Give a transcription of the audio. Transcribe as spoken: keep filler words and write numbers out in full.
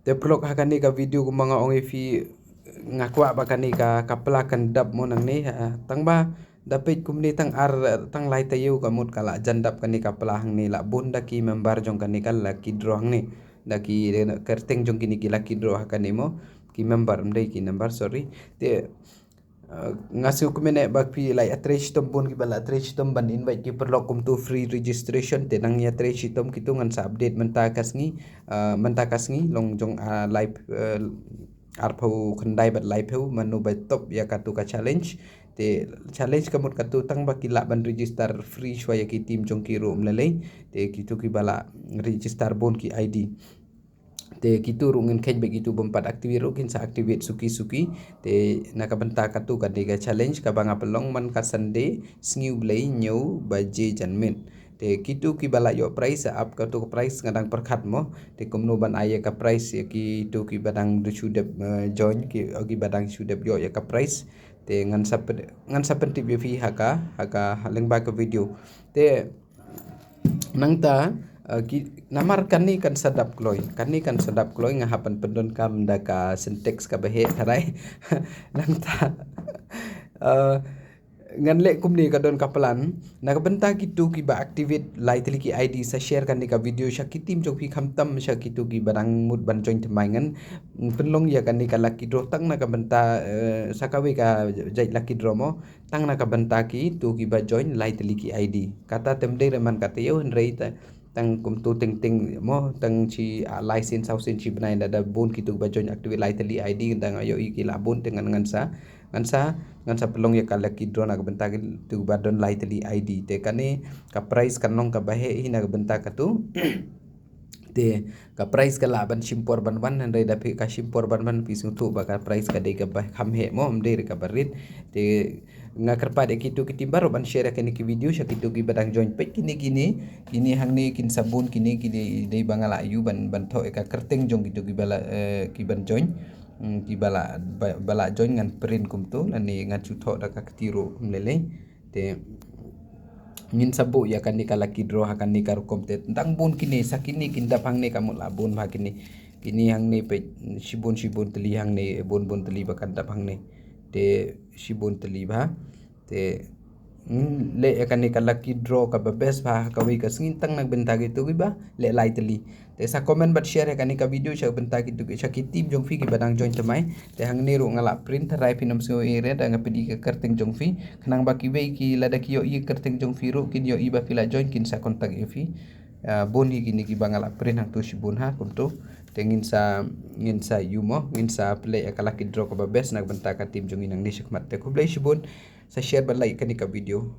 Te paralok, ha kane ka video kumba nga ong ïa phi, nga kwah ba kane ka, ka pla kan dap mo nangne, ah, tang ba da peit kumne tang ar, tang lai taïew ka mut ka la jan dap kane ka pla hangne, la bun da ki member jong kane ka lucky draw hangne, da ki, eh, kyrteng jong kine ki lucky draw ha kane mo, ki member, ym dei ki number, sorry. Te Uh, nga sngewkmen eh ba phi la ïatrei shitom, bun kiba la ïatrei shitom ban invite ki paralok kumto, free registration. Te nang ïatrei shitom kito, ngan sa update mynta ka sngi, uh, mynta ka sngi long jong, uh, live, uh, arphew khyndai bad laiphew, mano ba top ïa kato ka challenge. Te challenge ka mut kato, tang ba ki lah ban register free shuwa, ïa ki team jong ki ruh ym lei lei. Te kito kiba la register bun ki I D. Te kito ruh ngin kheiñ ba kito bym pat activate ruh kin sa activate suki suki. Te na ka bynta kato ka dei ka challenge kaba nga pynlong man ka Sunday, Sngi U Blei, hynñiew baje janmiet. Te kito kiba la ïoh prize, sa ap kato ka prize, nga dang pyrkhat mo. Te kumno ban ai ïa ka prize ïa kito kiba dang shu dep, eh, join, ki, oh, kiba dang shu dep ïoh ïa ka prize. Te ngan sa pyn-, ngan sa pyntip ïa phi ha ka, ha ka lyngba ka video. Te nangta, uh, ki, namar kane kan sa dap kloi, kane kan sa dap kloi, nga hap ban pyndonkam da ka Sintex kaba heh tharai. Nangta, uh, ngan leh kumne, ka don ka plan. Na ka bynta kito kiba activate lai tylli ki I D, sa share kane ka video sha ki team jong phi, khamtam sha kito kiba dang mut ban join thymmai. Ngan pynlong ïa kane ka lucky draw tang na ka bynta, eh, sa kawei ka jait lucky draw mo, tang na ka bynta kito kiba join lai tylli ki I D. Kata te ym dei re man ka taïew, hynrei ta, tang kumto teng teng mo, tang shi, ah, lai sien saw sien shi bnai, da, da bun kito kiba join activate lai tylli I D, da nga ïohi ki la bun. Te ngan, ngan sa, ngan sa, ngan sa pynlong ïa ka lucky draw na ka bynta kito kiba don lai tylli I D. Te kane ka prize kan long kaba heh hi na ka bynta kato. Te ka prize ka lah ban shim por ban wan, hynrei da phi, ka shim por ban wan, phi sngewthuh ba ka prize ka dei kaba kham heh mo, ym dei re kaba rit. Te nga kyrpad ïa kito ki team baroh ban share ïa kine ki video sha kito kiba dang join. Peit kine, kine, kine hangne kin sa bun, kine, kine dei ba nga la ïoh ban, ban thoh ïa ka kyrteng jong kito kiba la, eh, kiban join. Hmm, kiba la, ba, ba la join ngan print kumto, lane ngan shu thoh da ka kti ruh, ym lei lei. Te ngin sa buh ïa kane ka lucky draw ha kane ka rukom. Te tang bun kine, sa kine kin dap hangne, ka mut la bun bha kine. Kine hangne peit, shibun shibun tylli hangne, bun bun tylli ba kan dap hangne. Te shibun tylli bha. Te ngin leh ïa kane ka lucky draw kaba best bha ha kawei ka sngi, tang na ka bynta kito kiba leh lai tylli. Te sa comment bad share ïa kane ka video sha ka bynta kito, sha ki team jong phi kiba dang join thymmai. Te hangne ruh nga la print, tharai phin ym sngew ïeit re da nga pyni ka kyrteng jong phi. Khnang ba kiwei ki, lada ki ïohi ka kyrteng jong phi ruh, kin ïohi ba phi la join, kin sa contact ïa phi. Ah, bun hi kine kiba nga la print hangto, shibun ha kumto. Te ngin sa, ngin sa ïoh mo, ngin sa pynleh ïa ka lucky draw kaba best na ka bynta ka team jong ngi nangne shakhmat. Te khublei shibun, sa share bad like kane ka video.